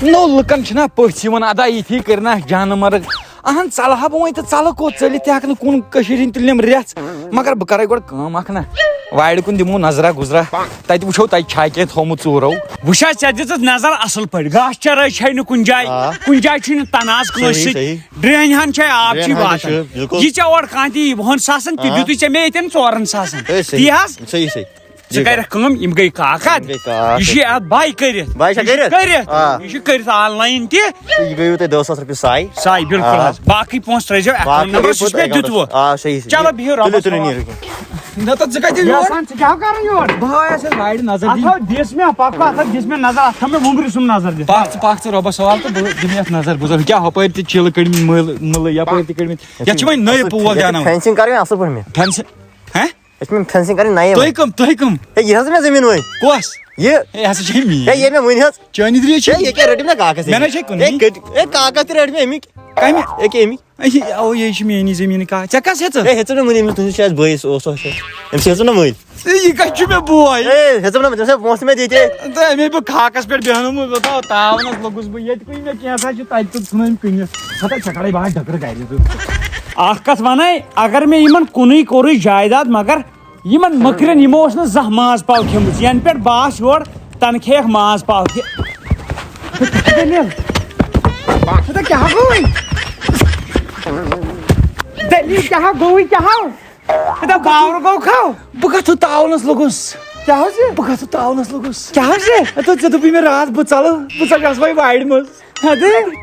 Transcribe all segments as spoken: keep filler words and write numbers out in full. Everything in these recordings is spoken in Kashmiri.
نو، لُکن چھِنہ پٔژھۍ یِوان، ادا یِتھی کٔرۍ نہ جانہٕ مرگ۔ اہن، ژلہٕ ہا بہٕ وۄنۍ تہٕ ژلہٕ کوٚت؟ ژٔلِتھ تہِ ہٮ۪کہٕ نہٕ کُن کٔشیٖرِ ہِنٛدۍ تِلِم رٮ۪ژھ۔ مگر بہٕ کرے گۄڈٕ کٲم اکھ نہ، وارِ کُن دِمو نظرا گُزرا، تتہِ وٕچھو تتہِ چھا کینٛہہ تھوٚومُت ژوٗرو۔ وٕچھ حظ، ژےٚ دِژٕتھ نظر اصل پٲٹھۍ، گاسہٕ چرٲے چھے نہٕ کُنہِ جایہِ، آ۔ کُنہِ جایہِ چھُنہٕ تنازٕ کٲنٛسہِ صحیح، سۭتۍ۔ صحیح۔ ڈرٛینہِ ہن چھے آب چھی ڈرٛینہِ ہن واتان۔ چھِ، بِلکُل۔ یہِ ژےٚ اورٕ کانٛہہ تہِ یی وُہن ساسن تہِ آ۔ دیُتُے ژےٚ مےٚ ییٚتٮ۪ن ژورن ساسن۔ ہے، صحیح۔ تی حظ۔ صحیح، صحیح۔ ژٕ یہِ کَرَکھ کٲم، یِم گٔے کاکَد۔ یِم گٔے کاکَد۔ یہِ چھُ اَتھ بَے کٔرِتھ۔ بَے چھا یہِ چھُ کٔرِتھ؟ کٔرِتھ۔ آ۔ یہِ چھُ کٔرِتھ آن لاین تہِ۔ تہٕ یہِ گٔیوٕ تۄہہِ دَہ ساس رۄپیہِ ساے۔ ساے، بِلکُل آ۔ حظ۔ باقٕے پونٛسہٕ ترٛٲیزیو account باقٕے number، گٔے سُہ چھُ مےٚ پَتہٕ دیُتمُت۔ آ، صحیح، صحیح۔ چلو، بِہِو تُلِو، رۄبَس تُلِو، حوالہٕ۔ نیٖرِو۔ نہ تہٕ ژٕ کَتہِ یور؟ یَژھان ژٕ کیٛاہ کَرُن یور؟ بہٕ آیس یَتھ وارِ نظر اَتھ دِنہِ۔ ہاو دِژ مےٚ پَکھ، اَتھ ہاو دِژ مےٚ نظر، اَتھ تھاو مےٚ وُمبرِ سُنٛمب نظر دِتھ۔ پَکھ ژٕ، پَکھ ژٕ رۄبَس حوالہٕ تہٕ بہٕ دِمہٕ یَتھ نظر گُزر۔ کیٛاہ ہُپٲرۍ تہِ چِلہٕ کٔڑمٕتۍ مٔلۍ، مٔلۍ، یَپٲرۍ تہِ کٔڑمٕتۍ۔ یَتھ چھِ وۄنۍ نٔے پول دیٛاناوٕنۍ۔ فینسِنٛگ کَرٕنۍ اَصٕل پٲٹھۍ مےٚ۔ فینسِنٛگ؟ ہہ؟ یہِ چھِ مےٚ فینسِنٛگ کَرٕنۍ نَیہِ تُہۍ وۄنۍ۔ کٕم؟ تُہۍ کٕم؟ ہے، یہِ حظ مےٚ زٔمیٖن وۄنۍ۔ کۄس؟ یہِ۔ ہے، یہِ ہسا چھِ مےٚ۔ ہے، یہِ مےٚ ؤنۍ حظ۔ چٲنی درٛے چھِ؟ ہے، یہِ کیٛاہ رٔٹِم نا کاکَس مےٚ نہ أمِکۍ؟ چھے کُنُے۔ ہے، کٔٹۍ-، ہے، کاکَس تہِ رٔٹۍ مےٚ أمِکۍ۔ کَمہِ؟ یہِ کیٛاہ أمِکۍ؟ ہے، اَوٕ یہِ چھِ میٛٲنی زٔمیٖن کا-، ژےٚ کَس ہیٚژٕتھ؟ ہے، ہیٚژٕم نہٕ وٕنہِ أمِس، تُہٕنٛدِس چھِ اَسہِ بٲیِس اوس اَسہِ۔ أمِس ہیٚژٕم نہ وٕنہِ۔ ہے، یہِ کَتہِ چھُ مےٚ بوے؟ ہے، ہیٚژٕم نہ، تٔمِس ہے پونٛسہٕ مےٚ دِتۍ۔ تہٕ اَمے بہٕ خاکَس پٮ۪ٹھ بیٚہنومُت، بہٕ تھاو تاونَس لوٚگُس بہٕ ییٚتہِ، کُنہِ مےٚ کینٛژھا چھُ تَتہِ تہٕ ژھٕنٲوِم کٕنِتھ۔ ہَتا ژےٚ کَڑَے بہٕ آز ڈٔکٕر گَرِ تہٕ۔ اَکھ کَتھ وَنَے، اگر مےٚ یِمَن کُنُے کوٚرُے جایداد، مگر یِمَن مٔکرٮ۪ن یِمو اوس نہٕ زانٛہہ ماز پاو کھیوٚمُت، یَنہٕ پٮ۪ٹھ بہٕ آس یورٕ، تَنہٕ کھیٚیَکھ ماز پاو کہِ۔ دٔلیٖل۔ ہَتا کیٛاہ گوٚوُے؟ دٔلیٖل کیٛاہ گوٚوُے، کیٛاہ ہو؟ ہَتا باورٕ گوٚو کھو؟ بہٕ کَتھ تاونَس لوٚگُس؟ کیٛاہ حظ یہِ؟ بہٕ کَتھ تاونَس لوٚگُس؟ کیٛاہ حظ یہِ؟ ہَتا ژےٚ دوٚپُے مےٚ راتھ بہٕ ژَلہٕ، بہٕ ژَلہٕ گژھٕ وۄنۍ وارِ منٛز۔ ہَتہٕ؟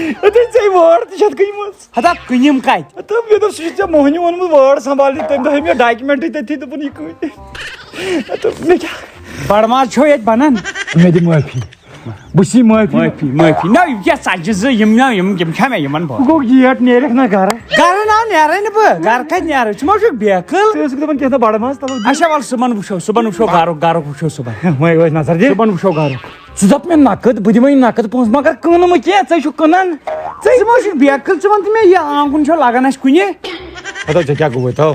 ہَتہٕ ژےٚ وٲر تہِ چھَتھ گٔمٕژ۔ ہتا کٕنِم کَتہِ؟ تہٕ مےٚ دوٚپ، سُہ چھُ ژےٚ موہنیوٗ اوٚنمُت وٲر سنبھالنہِ، تٔمۍ دوٚپ، ہے، مےٚ ڈاکیومٮ۪نٹٕے تٔتھی، دوٚپُن، یہِ کٕنۍ۔ تہٕ مےٚ کیٛاہ؟ بڑٕ ماز چھو ییٚتہِ بنان؟ مےٚ دِ معٲفی۔ بہٕ چھُسے معٲفی۔ معٲفی، معٲفی۔ نہ، یہِ کیٛاہ ژتجہِ زٕ، یِم نہ، یِم، یِم چھا مےٚ یِمن بہٕ؟ بہٕ گوٚو گیٹ نیرکھ نہ گرٕ۔ گرٕ نہ نیرے نہٕ بہٕ، گرٕ کتہِ نیرٕ؟ ژٕ ما چھُکھ بیقل؟ ژٕ ٲسٕکھ دپان کینٛہہ تام بڑٕ ماز، تلہٕ بہٕ اچھا، وَلہٕ صُبحن وٕچھو، صُبحن وٕچھو گرُک، گرُک وٕچھو صُبحن۔ وۄنۍ ٲسۍ نظر دِ۔ صُبحن وٕچھو گرُک۔ ژٕ دَپ مےٚ نقد، بہٕ دِمَے نقد پونٛسہٕ، مگر کٕنہٕ نہٕ کینٛہہ، ژٕ ہے چھُکھ کٕنان۔ ژٕ ژٕ ما چھُکھ بیقل، ژٕ وَن تہٕ مےٚ، یہِ آنٛگُن چھا لَگان اَسہِ کُنہِ؟ ہَتو، ژےٚ کیٛاہ گوٚوُے تو؟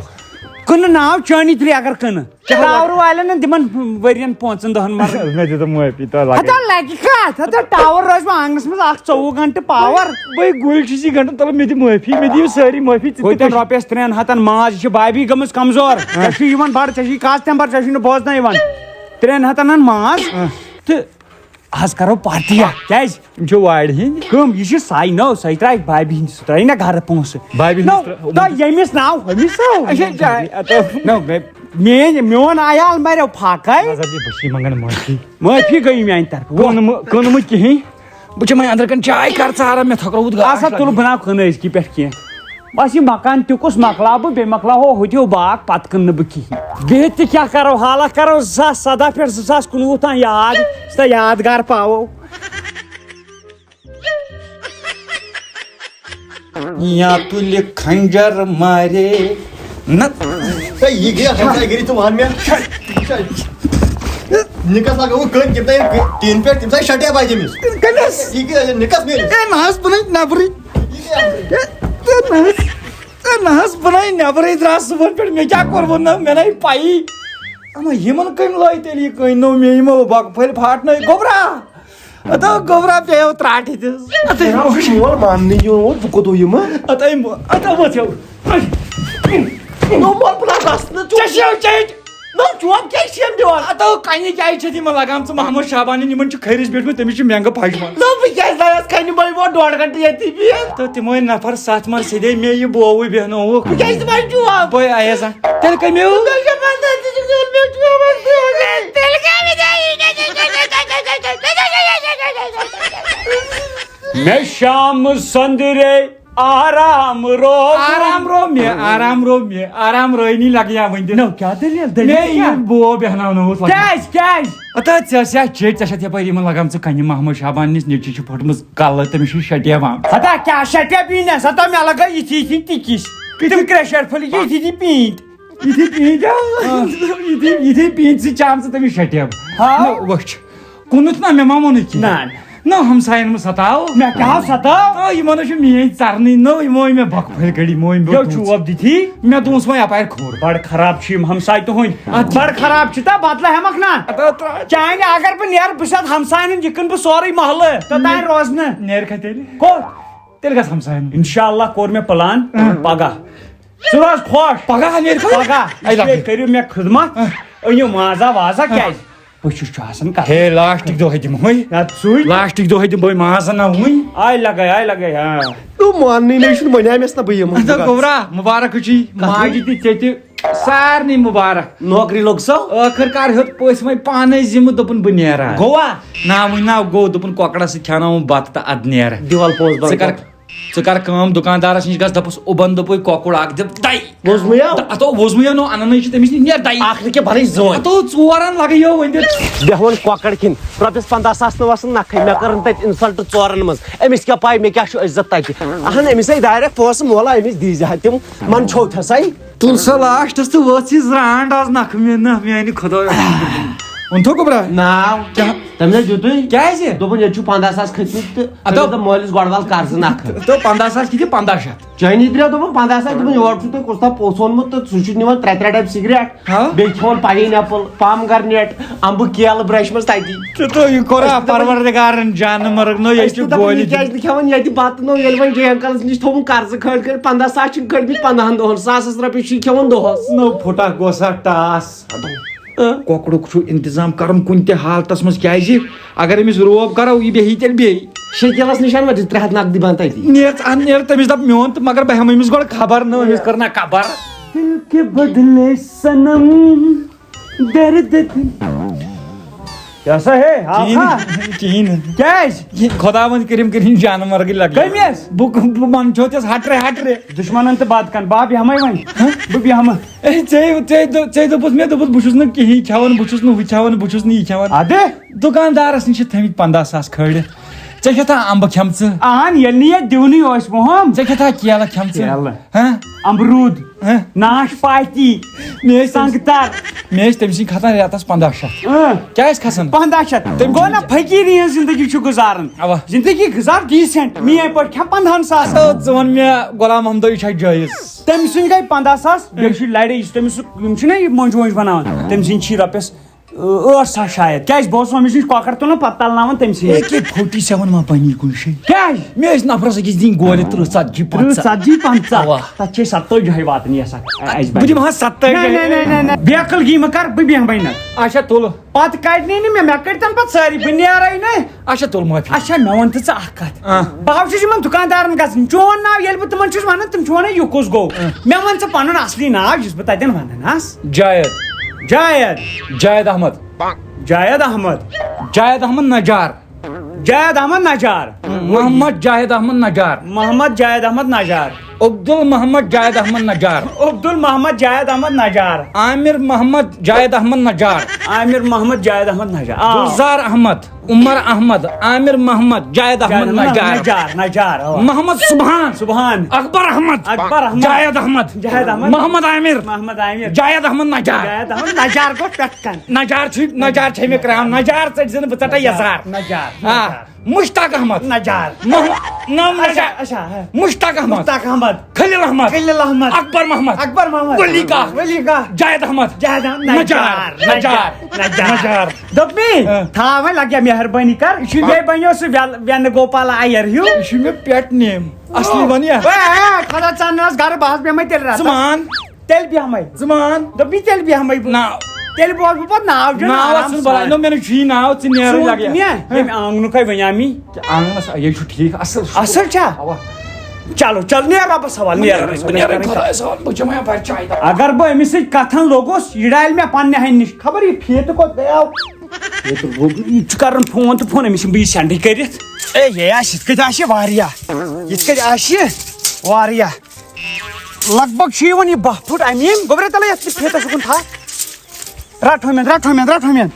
کٕنہٕ ناو چٲنی ترٛے اگر کٕنہٕ۔ کیٛاہ لَگہِ؟ ٹاورٕ والٮ۪ن نہٕ دِمَن ؤرِین پانٛژَن دَہَن مَرٕ۔ مےٚ دِتہٕ معٲفی، تۄہہِ لَگے۔ ہَتا لَگہِ کَتھ؟ ہَتا ٹاوَر روزِ وۄنۍ آنٛگنَس منٛز اَکھ ژوٚوُہ گھنٹہٕ پاوَر۔ بٔے گُلۍ چھُسی گھنٹَن تَلہٕ، مےٚ دِ معٲفی، مےٚ دِیِو سٲری معٲفی، ژٕ تہِ ہوٚتٮ۪ن کٔرۍ۔ رۄپیَس ترٛٮ۪ن ہَتَن ماز، یہِ چھِ بھابھی گٔمٕژ کمزور۔ ہاں۔ ژےٚ چھُے یِوان بَڑٕ، ژےٚ چھُے کاز تَمہِ بَڑٕ، ژےٚ چھُے نہٕ بوزنَے یِوان۔ ترٛٮ۪ن ہَتَن اَن ماز ہاں۔ تہٕ آز کرو پارٹی اکھ۔ کیازِ؟ یِم چھِ وارِ ہِنٛدۍ۔ کٲم، یہِ چھِ ساے نٔو، سۄے ترٛایہِ بابہِ ہِنٛدِ، سُہ ترٛایہِ نہ گرٕ پونٛسہٕ۔ بابہِ ہِنٛدِس نو، ترٛ-، نہ، ییٚمِس ناو، ہُمِس ناو۔ اچھا، جاے، اَتھ نو، مےٚ، میٲنۍ، میون عیال مریو پھاکَے۔ مطلب، یہِ بہٕ چھُس منٛگان معٲفی۔ معٲفی گٔے میانہِ طرفہٕ۔ کٕنہٕ مہٕ، کٕنہٕ مہٕ کِہیٖنۍ۔ بہٕ چھُس وۄنۍ أنٛدرٕ کَنۍ چاے کَر ژاران، مےٚ تھۄکرٲومٕژ گاش اَسا تُلہٕ لَگان۔ بہٕ ناو کٕنہٕ أزکی پٮ۪ٹھ کینٛہہ۔ بس یہِ مکان تہِ کُس مۄکلاو بہٕ، بیٚیہِ مۄکلاوہو ہُتہِ ہیوٗ باغ، پتہٕ کٕنہٕ نہٕ بہٕ کِہیٖنۍ۔ بِہِتھ تہِ کیٛاہ کرو، حالہ کرو زٕ ساس سداہ پٮ۪ٹھ زٕ ساس کُنوُہ تام یاد، یُس تۄہہِ یادگار پاوو۔ یا تُلہِ خنجر مارے نہ۔ ہے، یہِ گٔیہ ہمسایہِ گٔری، ژٕ وَن مےٚ۔ نِکَس لگٲوٕکھ کٔنۍ، تِم تام ٹیٖن پٮ۪ٹھ، تِم تام شٹے بجہِ تٔمِس۔ کٔمِس؟ یہِ گٔیہ نِکَس میٲنِس۔ ہے، نہ حظ، بہٕ نَے نٮ۪برٕے۔ یہِ گٔیہ اَپٲرۍ۔ ہے، ہے، نہ حظ۔ ہے نہ حظ، بہٕ نَے نٮ۪برٕے درٛاس صُبحن پٮ۪ٹھ، مےٚ کیٛاہ کوٚر ووٚن نہ، مےٚ نَے پَیی۔ اما یِمَن کٔمۍ لٲے تیٚلہِ یہِ کٔنۍ نٔو، مےٚ یِمو بۄکہٕ پھٔلۍ پھاٹنٲے، گوٚبرا۔ ہتو گوٚبرا پیٚیو ترٛاٹھِ تہِ۔ ہتے مےٚ چھُ مول ماننٕے یوت، بہٕ کوٚت یِمہٕ؟ ہتے مو-، ہتے وۄتھیو۔ نو مول پلان بس نہٕ ژےٚ چھےٚ چیٚٹۍ۔ نو چوب کیٛازِ چھِ یِم دِوان؟ ہتو کنہِ کیٛازِ چھِ یِمن لگان؟ ژٕ محمد شابانٕنۍ، یِمن چھِ کھٔرِس بیٖٹھمٕتۍ، تٔمِس چھِ مٮ۪نٛگہٕ پھجہِ منٛز۔ نو بہٕ کیٛازِ درٛایس کنہِ بٔلۍ ووت ڈۄڈ گھنٹہٕ ییٚتی بِہِتھ؟ تہٕ تِمے نفر ستھ مر سیٚدے مےٚ یہِ بووٕے بیٚہنووُکھ۔ بہٕ کیٛازِ دِمے جواب؟ بٔے آیس زن۔ تیٚلہِ کمہِ؟ تیٚلہِ چھےٚ پنٛداہ تہِ چھُکھ دِوان، مےٚ چھُ یِوان۔ تیٚلہِ کیٛاہ وَنہِ؟ مےٚ شام سندرے آرام رو۔ آرام رو مےٚ، آرام رو مےٚ، آرام رٲنی لگیا وۄنۍ دِنہٕ۔ نو، کیٛاہ دٔلیٖل؟ دٔلیٖل مےٚ کیٛاہ؟ یہِ بو بیہناونووُس لگان۔ کیٛازِ، کیٛازِ؟ ہتا ژےٚ ٲسیا چیٚٹۍ، ژےٚ چھَتھ یپٲرۍ یِمن لگان ژٕ کنہِ محمد شابان نِس نیٚچوِس چھِ پھٔٹمٕژ کلہٕ، تٔمِس چھُ شٹیوان۔ ہتا کیٛاہ شٹیب یی نہ، سا تو مےٚ لگٲے یِتھی یِتھی ٹِکِس۔ تِم کرٛیشر پھٔلۍ یِتھی یِتھی پیٖنتۍ۔ یِتھی پیٖنتۍ، آ۔ یِتھی، یِتھی پیٖنتۍ سۭتۍ چھِ آمژٕ تٔمِس شٹیب۔ ہاو۔ نہ، وٕچھ، کُنُتھ نہ مےٚ ما ووٚنُے کینٛہہ۔ نہ، نہ۔ نہ، ہمساین مہ ستاو۔ مےٚ کیٛاہ ستاو؟ آ، یِمن چھُ میٲنۍ ژرنٕے، نٔو یِمو مےٚ بۄکہٕ پھٔلۍ کٔڑۍ، یِمو أمۍ مےٚ جواب دِتھی۔ مےٚ دوٗنس وۄنۍ یپارِ کھوٚر۔ بڑٕ خراب چھِ یِم ہمساے تُہٕنٛدۍ۔ اَدٕ بڑٕ خراب چھِ تہٕ بدلہٕ ہٮ۪مکھ نا۔ اَدٕ ترٛا-، چانہِ اگر بہٕ نیرٕ، بہٕ چھُس اَتھ ہمساین ہُنٛد یہِ کٕنہٕ بہٕ سورُے محلہٕ توٚتام روزنہٕ۔ نیر کھا تیٚلہِ؟ کوٚت؟ تیٚلہِ گژھ ہمساین ہُنٛد۔ انشاءاللہ کوٚر مےٚ پلان۔ اۭں۔ پگاہ۔ ژٕ روز خۄش۔ پگاہ نیرِ خۄش۔ پگاہ۔ اے لۄکٕٹۍ۔ کٔرِو مےٚ خدمت۔ اۭں۔ أنِو مازا وازا۔ اۭں۔ کیٛازِ؟ بہٕ چھُس چھُ آسان کَتھ۔ ہے، لاسٹٕکۍ دۄہ ہیٚتِم ہوے۔ یا ژٕے۔ لاسٹٕکۍ دۄہ ہیٚتِم بہٕ مازَن نہ وٕنۍ۔ آے لَگے، آے لَگے، ہاں۔ نو ماننٕے نَے چھُنہٕ، وَنیٛاے مےٚ نا بہٕ یِمَن۔ اَدٕ گوٚبرا، مُبارک چھُے۔ کَتھ؟ ماجہِ تہِ ژےٚ تہِ سارنٕے مُبارک۔ نوکری لوٚگ سو؟ ٲخٕر کار ہیوٚت پٔژھۍ وۄنۍ پانَے ذِمہٕ، دوٚپُن بہٕ نیرٕ۔ گوٚوا؟ نا، وٕنہِ نا گوٚو، دوٚپُن کۄکرَس سۭتۍ کھٮ۪ناوُن بَتہٕ تہٕ اَدٕ نیرٕ۔ دِ وَل پوٚز بَل ژٕ کَر۔ کَتھ۔ ژٕ کر کٲم، دُکاندارس نِش گژھ، دپُس، اُبن دوٚپُے کۄکُر اکھ دِ دَے۔ ووزمُیو؟ د-، ہتو ووزمُیو نو، انان چھِ تٔمِس نِش، نیر دَے۔ اکھ نہٕ کینٛہہ، بھلے زٔنۍ۔ ہتو ژورن لگیو وۄنۍ دِ۔ بیٚہوان کۄکر کھیٚنۍ، رۄپیس پنٛداہ ساس نہٕ وسان نکھے، مےٚ کٔرٕن تتہِ insult ژورن منٛز۔ أمِس کیٛاہ پاے مےٚ کیٛاہ چھُ عزت تتہِ؟ اہن، أمِس ہے direct پونٛسہٕ مولہ، أمِس دیٖزِ ہا تِم، من چھو تھس ہے۔ تُل سا لاسٹس تہٕ وٲژ یہِ زرانٛڈ آز نکھٕ مےٚ نہ، میانہِ خدایا۔ وۄنۍ تھوٚو گوٚبرا؟ ناو۔ کیٛاہ؟ تٔمۍ حظ دیُتُے۔ کیٛازِ؟ دوٚپُن، ییٚتہِ چھُ پنٛداہ ساس کھٔتۍمٕتۍ تہٕ اَدٕ تٔمۍ دوٚپ، مٲلِس گۄڈٕ وَل قرضہٕ نَکھٕ۔ تہٕ پنٛداہ ساس کِتھ یہِ پنٛداہ شیٚتھ؟ چٲنی ترٛےٚ دوٚپُن، پنٛداہ ساس، دوٚپُن، یورٕ چھُ تۄہہِ کُس تام پوٚژھ اوٚنمُت تہٕ سُہ چھُ نِوان ترٛےٚ ترٛےٚ ڈَبہٕ سِگریٹ، ہاں؟ بیٚیہِ کھٮ۪وان pineapple، pomegranate، اَمبہٕ کیلہٕ برٛشہِ منٛز تَتی۔ تہٕ تُہۍ یہِ کوٚرا أسۍ چھِ دَپان، پروردگارن جانہٕ مرگ نو، ییٚتہِ أسۍ چھُ تہِ دَپان، گولہِ یہِ کیٛازِ نہٕ کھٮ۪وان ییٚتہِ بَتہٕ نو، ییٚلہِ وۄنۍ جے انکلس نِش تھوٚوُن قرضہٕ کھٲلۍ کھٲلۍ، پنٛداہ ساس چھِنہٕ کٔڑمٕتۍ پنٛداہن دۄہن، ساسَس رۄپیہِ چھِ یہِ کھٮ۪وان دۄہس۔ نٔو پھُٹا گوٚو سا ٹاس۔ اَدٕ۔ اۭں۔ کۄکرُک چھُ انتظام کرُن کُنہِ تہِ حالتس منٛز، کیازِ اگر أمِس روب کرو، یہِ بیٚہہِ تیٚلہِ بیٚیہِ۔ شکیلس نِش اَنوا ترٛےٚ ہَتھ نقدی بنٛد تَتی؟ نیرٕ ژٕ اَن، نیرٕ تٔمِس دَپ میون تہٕ، مگر بہٕ ہٮ۪مہٕ أمِس گۄڈٕ خبر، نہ أمِس کٔر نہ خبر۔ دل کے بدلے صنم درد دل۔ کیٛاہ سا ہے، ہاو کِہیٖنۍ کھا؟ نہٕ، کِہیٖنۍ نہٕ۔ کیٛازِ؟ یہِ خۄداوند کٔرِم کٔرِنۍ جانہٕ مرگٕے لگہِ۔ کٔمِس؟ بہٕ، بہٕ منٛدچھو تِس ہٹرے ہٹرے۔ دُشمنن تہٕ بد کن، بہٕ بیٚہمے وۄنۍ۔ ہہ؟ بہٕ بیٚہمہٕ۔ اے، ژےٚ، ژےٚ دو-، ژےٚ دوٚپُتھ مےٚ، دوٚپُتھ، بہٕ چھُس نہٕ کِہیٖنۍ کھٮ۪وان، بہٕ چھُس نہٕ ہُہ کھٮ۪وان، بہٕ چھُس نہٕ یہِ کھٮ۪وان۔ اَدٕ؟ دُکاندارَس نِش چھِ تھٲمٕتۍ پنٛداہ ساس کھٲلِتھ۔ ژےٚ کھٮ۪تھا اَمبہٕ کھٮ۪مژٕ؟ اَہَن، ییٚلہِ نہٕ ییٚتہِ دِونٕے اوس مۄہم۔ ژےٚ کھٮ۪تھا کیلہٕ کھٮ۪مژٕ؟ کیلہٕ۔ ہہ؟ اَمبروٗد۔ ہہ؟ ناشپاتی۔ مےٚ ٲسۍ تٔمۍ سٕنٛدۍ، سنٛگتر۔ مےٚ ٲسۍ تٔمۍ سٕنٛدۍ کھسان رٮ۪تَس پنٛداہ شیٚتھ۔ اۭں۔ کیٛاہ ٲسۍ کھسان؟ پنٛداہ شیٚتھ۔ تٔمۍ گوٚو نہ فقیٖری ہٕنٛز زندگی چھُ گُزاران۔ اَوا۔ زندگی گُزار decent۔ میٛٲنۍ پٲٹھۍ کھٮ۪م پنٛدہَن ساسَن۔ اَدٕ ژٕ وَن مےٚ، غلام محمدٕے چھا جٲیِز؟ تٔمۍ سٕنٛدۍ گٔے پنٛداہ ساس، بیٚیہِ چھُ لڑے، یُس تٔمِس سُہ، یِم چھِنہ یہِ مۄنٛجہِ وۄنٛجہِ بَناوان، تٔمۍ سٕنٛدۍ چھی رۄپیَس، ٲ، ٲٹھ ساس شاید۔ کیٛازِ بہٕ اوسُس أمِس نِش کۄکَر تُلان، پَتہٕ تَلناوان تٔمۍ سٕے۔ اے کے فورٹی سیون ما بَنی کُنہِ جایہِ؟ کیٛازِ؟ مےٚ ٲسۍ نفرَس أکِس دِنۍ گولہِ تٕرٛہ ژَتجی تٕرٛہ پنٛژاہ۔ ژَتجی پنٛژاہ۔ اَوا۔ تَتھ چھِ أسۍ ستٲجی ہَے واتنہِ یَسا، اَسہِ بہٕ بَنہِ۔ دِمہٕ ہا ستٲجی۔ نہ، نہ، نہ، نہ، نہ۔ بیقل گی مہٕ کر، بہٕ بیٚہمَے نہٕ۔ اچھا، تُلہٕ۔ پتہٕ کڑنی نہٕ مےٚ، مےٚ کٔڑۍ تَمہِ پتہٕ سٲری، بہٕ نیرے نہٕ۔ اچھا، تُل معٲفی۔ اچھا، مےٚ وَن تہٕ ژٕ اکھ کتھ۔ آ۔ بہٕ حظ چھُس یِمن دُکاندارن گژھان، چون ناو ییٚلہِ بہٕ تِمن چھُس وَنان، تِم چھِ وَنان، یہِ کُس گوٚو؟ آ۔ مےٚ وَن ژٕ پنُن اصلی ناو، یُس بہٕ تَتٮ۪ن وَنان آس۔ جاوید۔ جاوید۔ جاوید احمد۔ جاوید احمد۔ جاوید احمد نجار۔ جاوید احمد نجار۔ محمد جاوید احمد نجار۔ محمد جاوید احمد نجار۔ عبدال محمد جاوید احمد نجار۔ عبدال محمد جاوید احمد نجار۔ عامر محمد جاوید احمد نجار۔ عامر محمد جاوید احمد نجار۔ آ۔ گلزار احمد، عمر احمد، عامر محمد جاوید احمد جاوید احمد نجار۔ نجار، نجار، آ۔ محمد سبحان۔ سبحان۔ اکبر احمد۔ اکبر احمد۔ جاوید احمد۔ جاوید احمد۔ محمد عامر۔ محمد عامر۔ جاوید احمد نجار۔ جاوید احمد نجار گوٚو پٮ۪ٹھ کَن۔ نجار چھُ، نجار چھے مےٚ کرٛام۔ نجار ژٔٹۍ زِ نہٕ، بہٕ ژَٹے یَزار۔ نجار۔ آ۔ نجار۔ مشتاق احمد۔ نجار۔ مح-، نام اچھا، نجار۔ اچھا، ہاں۔ مشتاق احمد۔ مشتاق احمد۔ خلیل احمد۔ خلیل احمد۔ اکبر محمد۔ اکبر محمد۔ ولی کاک۔ ولی کاک۔ جاوید احمد۔ جاوید احمد۔ نجار۔ نجار۔ نجار۔ نجار۔ نجار۔ دوٚپ مےٚ، ہاں۔ تھاو وۄنۍ لگیا مہربٲنی کر۔ یہِ چھُ یہِ بنیو سُہ ویل-، وینہٕ گوپال ایر ہیوٗ۔ یہِ چھُ مےٚ pet name۔ اصلی ونیا۔ اے، اے، خۄدا ژاننس گرٕ، بہٕ حظ بیٚہمے تیٚلہِ راتس۔ ژٕ مان۔ تیٚلہِ بیٚہمے۔ ژٕ مان۔ دوٚپمَے تیٚلہِ بیٚہمَے بہٕ۔ نہ۔ تیٚلہِ بوزٕ بہٕ پَتہٕ ناو جان ناو آرام ژھٕن بَلاے، سان۔ نہ، مےٚ نہٕ چھُیی ناو، ژٕ نیرٕے ژٕ لگہِ۔ وَن مےٚ، ہاں؟ ییٚمہِ آنٛگنُک ہے وَنیٛامی۔ آنٛگنَس، یہِ چھُ ٹھیٖک، اَصٕل چھُ۔ اَصٕل چھا؟ اَوا۔ چلو، چل، نیر رۄبَس حوالہٕ، نیر رۄبَس حوالہٕ۔ خۄدایَس حوالہٕ، بہٕ چَمہٕ ہا پَتہٕ چاے دَبہٕ۔ اگر بہٕ أمِس سۭتۍ کَتھَن لوٚگُس، یہِ ڈالہِ مےٚ پنٛنہِ ہَنہِ نِش۔ خبر یہِ فیٖتہٕ کوٚت گٔیاو؟ یہِ چھُ کَران فون تہٕ فون، أمِس چھُنہٕ بہٕ یہِ send کٔرِتھ۔ اے، یے آسہِ، یِتھ کٔنۍ آسہِ یہِ واریاہ۔ یِتھ کٔنۍ آسہِ یہِ واریاہ۔ لگ بگ چھُ یِوان یہِ باہ فُٹ اَمہِ ییٚمہِ گوٚبرِ تَلے یَتھ ژٕ فیٖتَس اُکُن تھاو۔ رَٹ ہُمٮ۪ن، رَٹ ہُمٮ۪ن، رَٹ ہُمٮ۪ن۔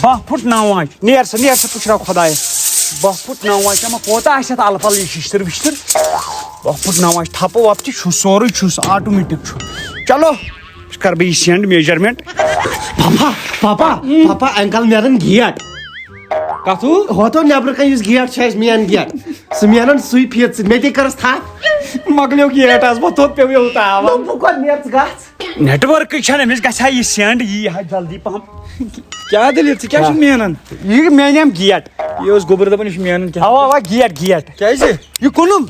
باہ فُٹ نَو آنٛچہِ۔ نیر سا، نیر سا، پُشراو خۄدایَس۔ باہ فُٹ نَو آنٛچہِ، اَما کوتاہ آسہِ اَتھ اَلہٕ پَلہٕ یہِ شِشتٕر وِشتٕر؟ باہ فُٹ نَو آنٛچہِ، تھَپہٕ وَپہٕ تہِ چھُس، سورُے چھُس، automatic چھُ۔ چلو، أمِس کَرٕ بہٕ یہِ send measurement۔ پاپا، پاپا، پاپا، uncle نیرَن gate۔ کتھو؟ ہوتو نیبرٕ کنہِ یُس گیٹ چھُ اَسہِ، مین گیٹ، سُہ مینن سُے فیٖتہٕ سۭتۍ۔ مےٚ تہِ کٔرٕس تھپھ۔ مۄکلیو گیٹ آز، بہٕ توٚت پیوٚو یوٗتاہ آوُر۔ نہ، بہٕ کوٚت نیرٕ، ژٕ گژھ۔ نیٹورکٕے چھنہٕ، أمِس گژھِ ہا یہِ سینڈ، یی ہا جلدی پہم۔ کیٛاہ دٔلیٖل؟ ژٕ کیٛاہ چھُکھ مینان؟ یہِ مینیام گیٹ۔ یہِ اوس گوٚبُر دپان، یہِ چھُ مینان کیٛاہ؟ اوا، اوا، گیٹ، گیٹ۔ کیٛازِ؟ یہِ کٕنُم۔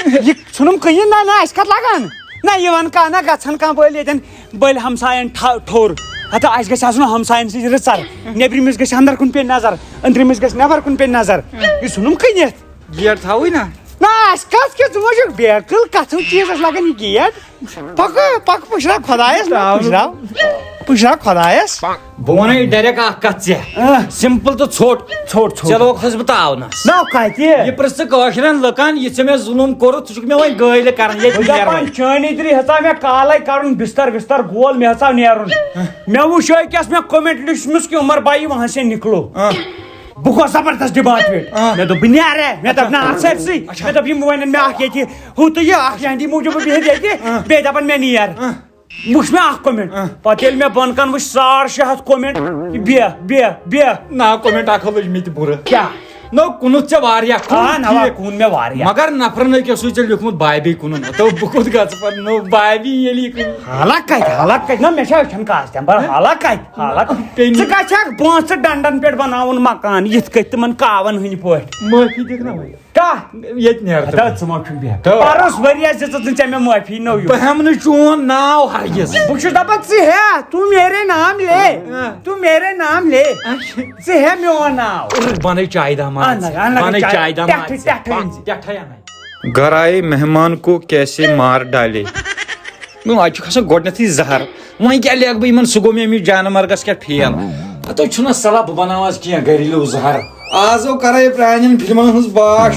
یہِ ژھٕنُم کٕنِتھ، نہ، نہ، اَسہِ کتھ لگان؟ نہ، یِوان کانٛہہ، نہ گژھان کانٛہہ، بٔلۍ ییٚتٮ۪ن، بٔلۍ ہمساین ٹھا-، ٹھوٚر۔ ہتا، اَسہِ گژھِ آسُن ہمساین سۭتۍ رٕژر۔ نیبرِمِس گژھِ اندر کُن پیٚنۍ نظر، أندرِمِس گژھِ نٮ۪بر کُن پیٚنۍ نظر۔ یہِ ژھٕنُم کٕنِتھ۔ گیٹ تھاوٕے نا۔ نہ، اَسہِ کتھ کیٛاہ؟ ژٕ ما چھُکھ بیقل؟ کتھٕے چیٖزس لگان یہِ گیٹ؟ پکہٕ، پکہٕ، پُشراو خۄدایس، نہ، پُشراو، پُشراو خۄدایس۔ بہٕ وَنے ڈایریکٹ اکھ کتھ ژےٚ۔ اۭں۔ سمپل تہٕ ژھوٚٹ۔ ژھوٚٹ، ژھوٚٹ۔ ژےٚ لوگتھس بہٕ تاونس۔ نہ، کتہِ؟ یہِ پرژھ ژٕ کٲشرٮ۪ن لُکن، یہِ ژےٚ مےٚ ظُلُم کوٚرُتھ، ژٕ چھُکھ مےٚ وۄنۍ گٲلۍ کران ییٚتہِ بہٕ نیرُن۔ دپان، چٲنی دِرِ ہیژاو مےٚ کالے کرُن بستر وستر گول، مےٚ ہیژاو نیرُن۔ مےٚ وُچھ أکۍ، یس مےٚ کومنٹ لیوٗچھمُت کہ عمر بھائی وہاں سے نکلو۔ اۭں۔ بہٕ گوس زبردست ڈِماٹویٹ۔ آ۔ مےٚ دوٚپ، بہٕ نیرٕ۔ مےٚ دوٚپ، اچھا۔ نہ، ژٕ أتھۍ سٕے۔ اچھا۔ مےٚ دوٚپ، یِم وَنَن مےٚ اَکھ ییٚتہِ، ہُہ تہٕ یہِ، اَکھ یِہِنٛدی موٗجوٗب بہٕ بِہِتھ ییٚتہِ، آ۔ بیٚیہِ دَپَن مےٚ نیر۔ آ۔ وٕچھ مےٚ اَکھ کومٮ۪نٛٹ۔ آ۔ پَتہٕ ییٚلہِ مےٚ بۄن کَن وٕچھ ساڑ شےٚ ہَتھ کومٮ۪نٛٹ، یہِ بیٚہہ، بیٚہہ، بیٚہہ۔ نہ، کومٮ۪نٛٹ اَکھ ہو لٔج مےٚ تہِ بُرٕ۔ کیٛاہ؟ نہ، کُنُتھ ژےٚ واریاہ، آ، کُنُتھ نہ، وا، ٹھیٖک۔ کُن مےٚ واریاہ۔ مگر نفرن أکۍ اوسُے ژےٚ لیوٗکھمُت بابی کُنُن۔ ہتو، بہٕ کوٚت گژھٕ پَتہٕ؟ نو، بابی ییٚلہِ یہِ کُنُن۔ حالہ کَتہِ، حالہ کَتہِ؟ نہ، مےٚ چھا أچھَن کاسہِ تَمہِ بَرٕ؟ حالہ کَتہِ؟ حالہ کَتہِ؟ تیٚلہِ ژٕ کَتہِ چھَکھ پونٛسہٕ ڈَنڈَن پٮ۪ٹھ بَناوُن مکان، یِتھ کٔنۍ تِمَن کاوَن ہٕنٛدۍ پٲٹھۍ؟ معٲفی دِکھ نا وۄنۍ۔ کَتھ؟ ییٚتہِ نیرٕ ہَتہ، ژٕ۔ ژٕ ما چھُکھ بیٚہتھ؟ تہٕ پَرُس ؤریَس دِژٕتھ نہٕ ژےٚ مےٚ معٲفی، نو یوٗ۔ بہٕ ہٮ۪مہٕ نہٕ چون ناو ہرگِز۔ بہٕ چھُس دَپان، ژٕ ہے، تو میرے نام لے۔ ہاں۔ تو میرے نام لے۔ اچھا۔ ژٕ ہے میون ناو۔ بَنَے چایہِ دامہ۔ اَہَن حظ، اَہَن حظ، بَنَے چایہِ، چایہِ دامہ۔ ٹٮ۪ٹھٕ، ٹٮ۪ٹھٕ أنۍ زِ۔ ٹٮ۪ٹھَے اَنَے۔ گھر آئے مہمان کو کیسے مار ڈالے۔ نو، اَتہِ چھُ کھسان گۄڈٕنٮ۪تھٕے زہر۔ وۄنۍ کیٛاہ لیکھٕ بہٕ یِمَن؟ سُہ گوٚو مےٚ أمِس جانہٕ مرگَس کیٛاہ فیل۔ ہَتو چھُنہ صلاح بہٕ بَناوان آز کینٛہہ گھریلو زہر۔ آز ہو کَرَے پرٛانٮ۪ن فِلمَن ہٕنٛز باش۔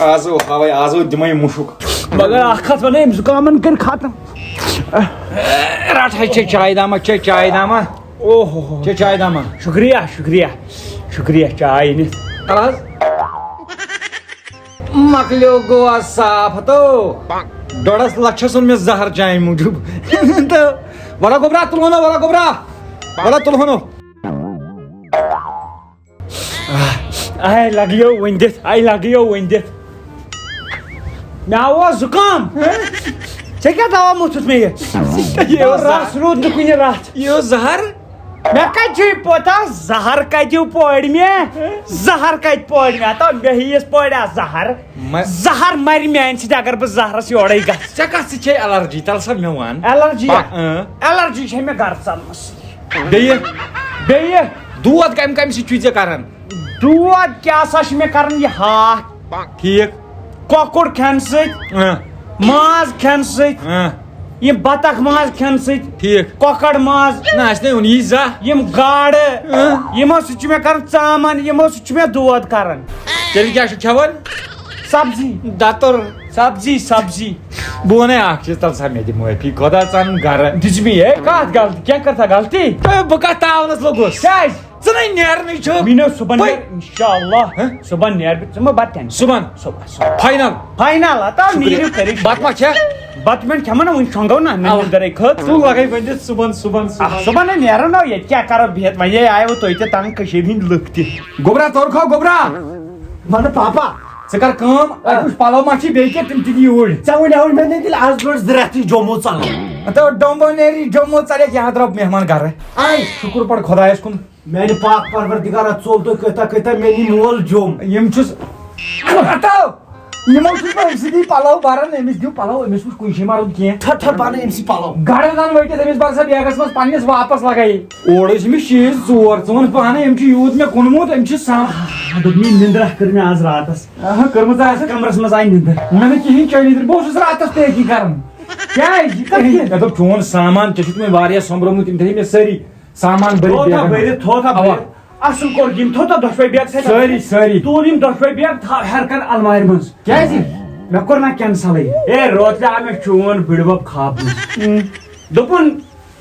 آز ہو ہاوَے، آز ہو دِمَے مُشُک۔ مگر اَکھ کَتھ وَنَے، أمۍ زُکامَن کٔرۍ ختم۔ رَٹ ہے، چے چاے دامہ، چے چاے دامہ۔ اوہ ہو ہو۔ چے چاے دامہ۔ شُکریہ، شُکریہ، شُکریہ چاے أنِتھ۔ تَل حظ۔ مۄکلیو گوٚو آز صاف ہتو۔ ڈۄڈس لچھس اوٚن مےٚ زہر چانہِ موٗجوٗب۔ تہٕ وَلہ گوٚبرا، تُلہٕ ہونو، وَلہ گوٚبرا، وَلہ تُلہٕ ہونو۔ آے لگیو وۄنۍ دِتھ، آے لگیو وۄنۍ دِتھ۔ مےٚ آو زُکام۔ ژےٚ کیٛاہ دوا موٚتھُتھ مےٚ یہِ؟ یہِ اوس رس روٗد نہٕ کُنہِ رژھ۔ یہِ اوس زہر۔ مےٚ کتہِ چھُے پتہ زہر کتہِ پورِ مےٚ؟ زہر کتہِ پورِ مےٚ؟ ہتو مےٚ ہیٚیِس پورِ آ زہر۔ مہ- زہر مرِ میانہِ سۭتۍ اگر بہٕ زہرس یورے گژھٕ۔ ژےٚ کتھ سۭتۍ چھے الرجی؟ تل سا مےٚ وَن۔ الرجی؟ اۭں۔ الرجی چھے مےٚ گرٕ ژلنس سۭتۍ۔ بیٚیہِ؟ بیٚیہِ؟ دود کمہِ کمہِ سۭتۍ چھُے ژےٚ کران؟ دود کیٛاہ سا چھُ مےٚ کران یہِ ہاکھ؟ ٹھیٖک۔ کۄکُر کھٮ۪نہٕ سۭتۍ، اۭں۔ ماز کھٮ۪نہٕ سۭتۍ، اۭں۔ یِم بطخ ماز کھٮ۪نہٕ سۭتۍ، ٹھیٖک۔ کۄکر ماز، نہ، اَسہِ نے اوٚن یی زانٛہہ۔ یِم گاڈٕ، اۭں۔ یِمو سۭتۍ چھُ مےٚ کران ژامَن، یِمو سۭتۍ چھُ مےٚ دود کران۔ تیٚلہِ کیٛاہ چھُکھ کھٮ۪وان؟ سبزی۔ دَتُر۔ سبزی، سبزی۔ بہٕ وَنے اَکھ چیٖز، تَل سا مےٚ دِ معٲفی، خۄدا ژانُن گرٕ۔ دِژ مےٚ یے کَتھ غلطی؟ کیٛاہ کٔر سا غلطی؟ ہے، بہٕ کَتھ تاونَس لوٚگُس؟ کیٛازِ؟ ژٕ نے نیرنٕے چھُکھ۔ میٖنو صُبحن بٔے- نیرٕ، اِنشاءاللہ۔ ہہ؟ صُبحن نیرٕ بہٕ، ژٕ مہ بَتہٕ ٹٮ۪نشن۔ صُبحن؟ صُبحن، صُبحن۔ فاینل؟ فاینل، ہتا شُکریہ۔ نیٖرِو کٔرِو۔ بَتہٕ ما کھےٚ؟ بَتہٕ مٮ۪نٛڈ کھٮ۪مو نا، وٕنہِ شۄنٛگو نا، نہ اَوا۔ نِندرٕے کھٔژ۔ ژٕ لَگَے ؤنِتھ صُبحن، صُبحن، آ، صُبحن۔ صُبحن ہے نیرو نا، ییٚتہِ کیٛاہ کَرو بِہِتھ؟ وۄنۍ ہے آیوٕ تُہۍ تہِ تنٛگ، کٔشیٖرِ ہِنٛدۍ لُکھ تہِ۔ گوٚبرا، تورٕ کھو، گوٚبرا۔ وَنہٕ پاپا۔ ژٕ کَر کٲم، آ۔ اَتہِ وٕچھ پَلو ما چھِ بیٚیہِ کینٛہہ، تِم تہِ دِ یوٗرۍ۔ ژےٚ وَنیٛاوُے مےٚ نَے تیٚلہِ آز برونٛٹھ زٕ رٮ۪تھ یہِ جوٚموٗ ژَلو۔ ہتو ڈومبو نیری جوٚموٗ ژَلہِ، یہِ ہا درٛاو مہمان گَرٕ۔ آے۔ شُکُر پَر خۄدایَس کُن۔ میانہِ پاک پروردگارا، ژوٚل تُہۍ کۭتیاہ کۭتیاہ مےٚ نی مول جوٚم۔ یِم چھُس، ہتو، یِمو چھُس بہٕ أمۍ سٕنٛدی پَلو بَران، أمِس دِیِو پَلو، أمِس وٕچھ کُنہِ جایہِ ما روٚٹ کینٛہہ۔ ٹھٔہر ٹھٔہر بَنہٕ أمۍ سٕے پَلو۔ گَرٕ زَن ؤٹِتھ أمِس بَرٕ سا بیگَس منٛز پنٛنِس واپَس لَگٲیِتھ۔ اورٕ ٲسۍ أمِس چیٖز ژور، ژٕ وَن پانَے أمۍ چھُ یوٗت مےٚ کُنمُت، أمۍ چھِ سا-، آ، دوٚپمَے نِندٕر اَکھ کٔر مےٚ آز راتَس۔ آہا، کٔرمٕژ آسہِ۔ کَمرَس منٛز آیہِ نِندٕر۔ مےٚ نہٕ کِہیٖنۍ چٲنۍ نِندٕر، بہٕ اوسُس راتَس پیکی کَران۔ کیٛازِ؟ یہِ کَتھ کِہیٖنۍ؟ مےٚ دوٚپ چون سامان، ژےٚ چھُتھ وۄنۍ واریاہ سۄمبرومُت، یِم تھٲے مےٚ سٲری۔ سامان بٔرِتھ تھوٚو تھا بیگن۔ بٔرِتھ، تھوٚو تھا اَوا۔ بٔرِتھ۔ اَصٕل کوٚر، یِم تھوٚو تھا دۄشوَے بیگ سۭتۍ۔ سٲری، سٲری۔ تُل یِم دۄشوَے بیگ، تھاو ہٮ۪رٕ کَن اَلمارِ منٛز۔ کیٛازِ؟ مےٚ کوٚر نہ کینسلٕے۔ اے، روتلہِ آو مےٚ چون بٕڈِبَب خابہٕ منٛز۔ اۭں۔ دوٚپُن،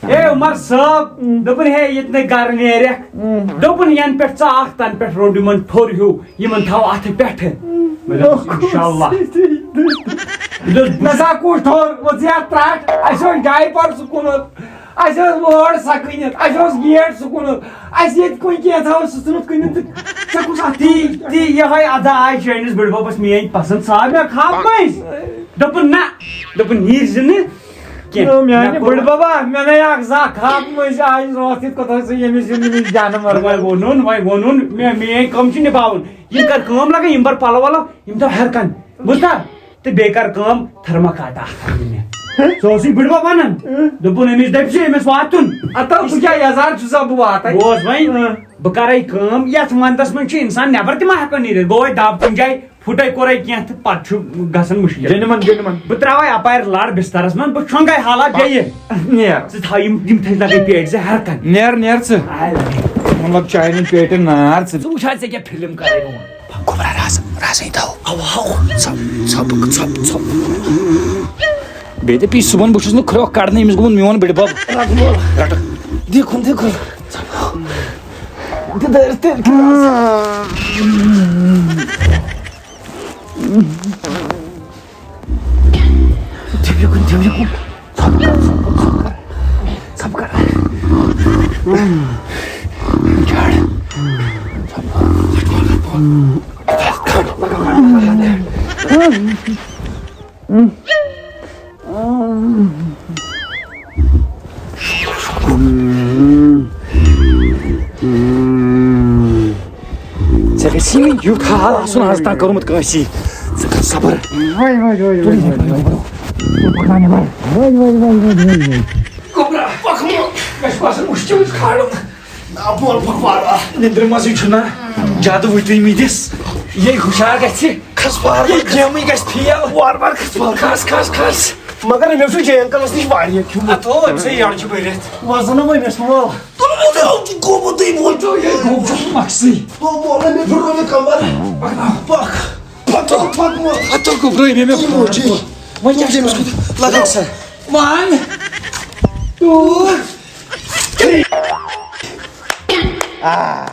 اے عمر صٲب، اۭں۔ دوٚپُن، ہے، ییٚتہِ نَے گَرٕ نیرٮ۪کھ۔ اۭں۔ دوٚپُن، یَنہٕ پٮ۪ٹھ ژٕ آکھ، تَنہٕ پٮ۪ٹھ روٚٹ یِمَن ٹھوٚر ہیوٗ، یِمَن تھاو اَتھٕ پٮ۪ٹھٕ۔ مےٚ دوٚپُس، اِنشاءاللہ۔ مےٚ دوٚپُس، نہ سا کُس ٹھوٚر، وۄژھ یا ترٛٹھ، اَسہِ اوس ڈایپَر سُہ کُنُتھ۔ اَسہِ ٲس وٲر سۄ کٕنِتھ، اَسہِ اوس گیٹ سُہ کٕنُتھ، اَسہِ ییٚتہِ کُنہِ کینٛہہ تھاوو سُہ ژھٕنُتھ کٕنِتھ تہٕ ژےٚ کُس اَتھ تی، تی یِہوٚے ادا آے چٲنِس بٕڈبَبَس میٛٲنۍ پَسنٛد، سۄ آو مےٚ خاب منٛزۍ۔ دوٚپُن نہ، دوٚپُن نیٖرۍ زِ نہٕ کینٛہہ۔ نہ، میٛانہِ مےٚ کوٚر بٕڈبَبا، مےٚ نَے اَکھ زانٛہہ خاب منٛزۍ آے روتھ یِتھ کوٚت ٲسٕے ییٚمِس یِم نِمِش جانَن وۄنۍ مَرمَے۔ ووٚنُن، وۄنۍ ووٚنُن، مےٚ، میٛٲنۍ کٲم چھِ نِباوُن۔ یِم کَر کٲم لَگان، یِم بَر پَلو وَلو، یِم تھاو ہٮ۪رٕ کَن۔ بوٗزتھا؟ تہٕ بیٚیہِ کَر کٲم، تھٔرماکاٹا اَکھ اَن مےٚ۔ سُہ اوسُے بٕڈبَب وَنان۔ دوٚپُن، أمِس دٔپۍ زِ أمِس واتُن۔ اَتَو ژٕ کیٛاہ یَزار چھُسا بہٕ واتَے؟ بوز وۄنۍ، اۭں۔ بہٕ کَرَے کٲم، یَتھ وَنٛدَس منٛز چھُ اِنسان نٮ۪بَر تہِ ما ہٮ۪کان نیٖرِتھ؟ گوٚو وۄنۍ دَب کُنہِ جایہِ، پھُٹَے کوٚرَے کینٛہہ تہٕ پَتہٕ چھُ گژھان مُشکِل۔ Genuine, genuine. بہٕ ترٛاوَے اَپارِ لَر بِستَرَس منٛز، بہٕ شۄنٛگَے حالہ بیٚیہِ۔ نیر۔ ژٕ تھاو یِم، یِم تھٔج لَگَے پیٹہِ زٕ ہٮ۪رٕ کَن۔ نیر، نیر ژٕ۔ آے لَگے۔ مطلب، چاینہِ پیٹہِ نار ژٕ۔ ژٕ وٕچھ حظ، ژےٚ کیٛاہ فِلم کَرَے وۄنۍ؟ گوٚبرا راز، رازٕے تھاو۔ اَوا، ہاو۔ ژھۄپ، ژھۄپ، ژھۄپ، ژھۄپ۔ بیٚیہِ دَپہِ یہِ صُبحن بہٕ چھُس نہٕ کھرٛۄکھ کَڑنٕے، أمِس گوٚمُت میون بٕڈِ بَب۔ رَٹہٕ۔ دیٖکھُن، دیٖکھُن۔ دِدٲرۍ تیٚلہِ کیٛاہ؟ دِیو یَکُن، دِیو یَکُن۔ ژھۄپ کر، ژھۄپ کر، ژھۄپ کر۔ ژھۄپ کر۔ جاڑ۔ ژھۄپ کر۔ ژےٚ گژھی نہٕ یُتھ حال آسُن آز تام کوٚرمُت کٲنٛسی۔ ژٕ کر صبر۔ Y, Y, Y, Y, Y, Y. Y, Y, Y, Y, Y, Y. گوٚبرا، پکھ مو۔ مےٚ چھُ باسان مُشکِل چھُ کھالُن۔ نا، بول پکھ وارٕ وارٕ۔ نیٚنٛدرِ منٛزٕے چھُنہ زیادٕ وٕتھمٕتِس۔ یے ہُشار گژھِ۔ کھس وارٕ یے وارٕ۔ گیمٕے گژھِ فیل۔ وارٕ وارٕ کھس وارٕ۔ کھس، کھس، کھس۔ مگر أمۍ اوس یہِ جے انکلس نِش واریاہ کھیوٚمُت۔ ہتو، أمۍ سٕے یٔڈ چھِ بٔرِتھ۔ وۄزُن وۄنۍ مےٚ چھُ وول۔ تُلمُت اوس گوٚمُتٕے وۄنۍ۔ یے گوٚو چھُس مقصٕے۔ تو وول مےٚ پھِرو مےٚ کمر۔ پکھ۔ پتو، پتو۔ ہتو گوٚبرٲے مےٚ مےٚ۔ یہِ موجی۔ وۄنۍ کیٛاہ چھُ أمِس کرُن؟ کوٗتاہ لگان سا؟ One, two, three۔ آ۔